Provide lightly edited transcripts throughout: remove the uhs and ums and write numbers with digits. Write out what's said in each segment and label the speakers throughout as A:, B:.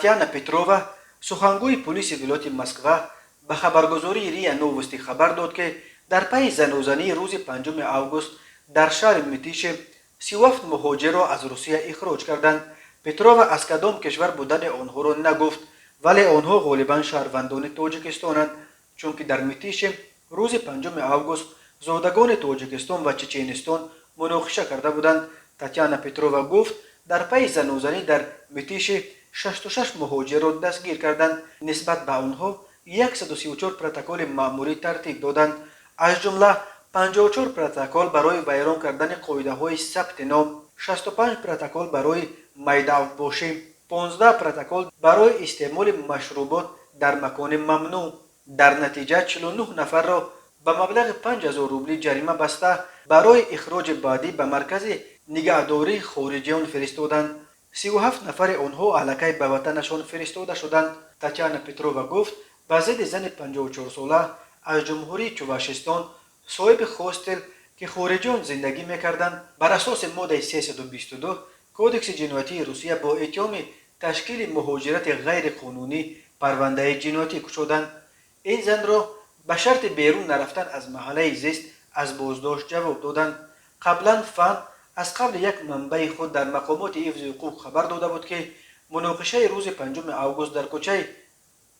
A: Татьяна Петрова, сухангӯи пулиси вилояти Москва, ба хабаргузории РИА Новости хабар дод, ки дар пайи занозании рӯзи 5 август дар шаҳри Мытищи 37 муҳоҷирро аз Русия ихроҷ карданд. Петрова аз кадом кишвар будани онҳоро нагуфт, вале онҳо ғолибан шаҳрвандони Тоҷикистонанд, чунки дар Мытищи рӯзи 5 август зодагони Тоҷикистон ва Чеченистон муноқиша карда буданд. Татьяна Петрова гуфт, дар пайи занозанӣ дар Мытищи 66 муҳоҷирро дастгир карданд. Нисбат ба онҳо 134 протоколи маъмурӣ тартиб доданд, аз ҷумла 54 протокол барои вайрон кардани қоидаҳои сабти ном, 65 протокол барои майдаавбошӣ, 15 протокол барои истеъмоли машрубот дар макони мамнӯъ. Дар натиҷа 49 нафарро ба маблағи 5000 рублӣ ҷарима баста, барои ихроҷи баъдӣ ба маркази нигаҳдории хориҷиён фиристоданд. 37 нафари онҳо аллакай ба ватанашон фиристода шуданд. Татьяна Петрова гуфт, ба зидди зани 54сола аз Ҷумҳурии Чувашистон, соҳиби хостел, ки хориҷиён зиндагӣ мекарданд, бар асоси моддаи 322 Кодекси ҷиноятии Русия бо иттиҳоми ташкили муҳоҷирати ғайриқонунӣ парвандаи ҷиноятӣ кушоданд. Ин занро ба шарти берун нарафтан аз маҳаллаи зист аз боздошт ҷавоб доданд. Қаблан ФАН аз қавли як манбаи худ дар мақомоти ҳифзи ҳуқуқ хабар дода буд, ки муноқишаи рӯзи 5 август дар кӯчаи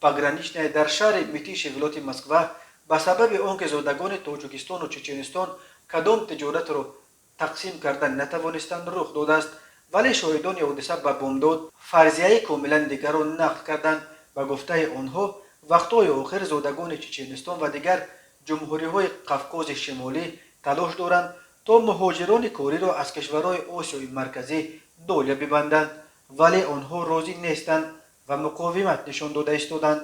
A: Пограничная дар шаҳри Мытищи вилояти Москва ба сабаби он ки зодагони Тоҷикистону Чеченистон кадом тиҷоратро тақсим карда натавонистанд, рух додааст. Вале шоҳидони ҳодиса ба Бомдод фарзияи комилан дигарро нақл карданд. Ба гуфтаи онҳо, вақтҳои охир зодагони Чеченистон ва дигар ҷумҳуриҳои Қавқози Шимолӣ талош доранд, то муҳоҷирони кориро аз кишварҳои Осиёи Марказӣ доля бибанданд, вале онҳо розӣ нестанд ва муқовимат нишон дода истоданд.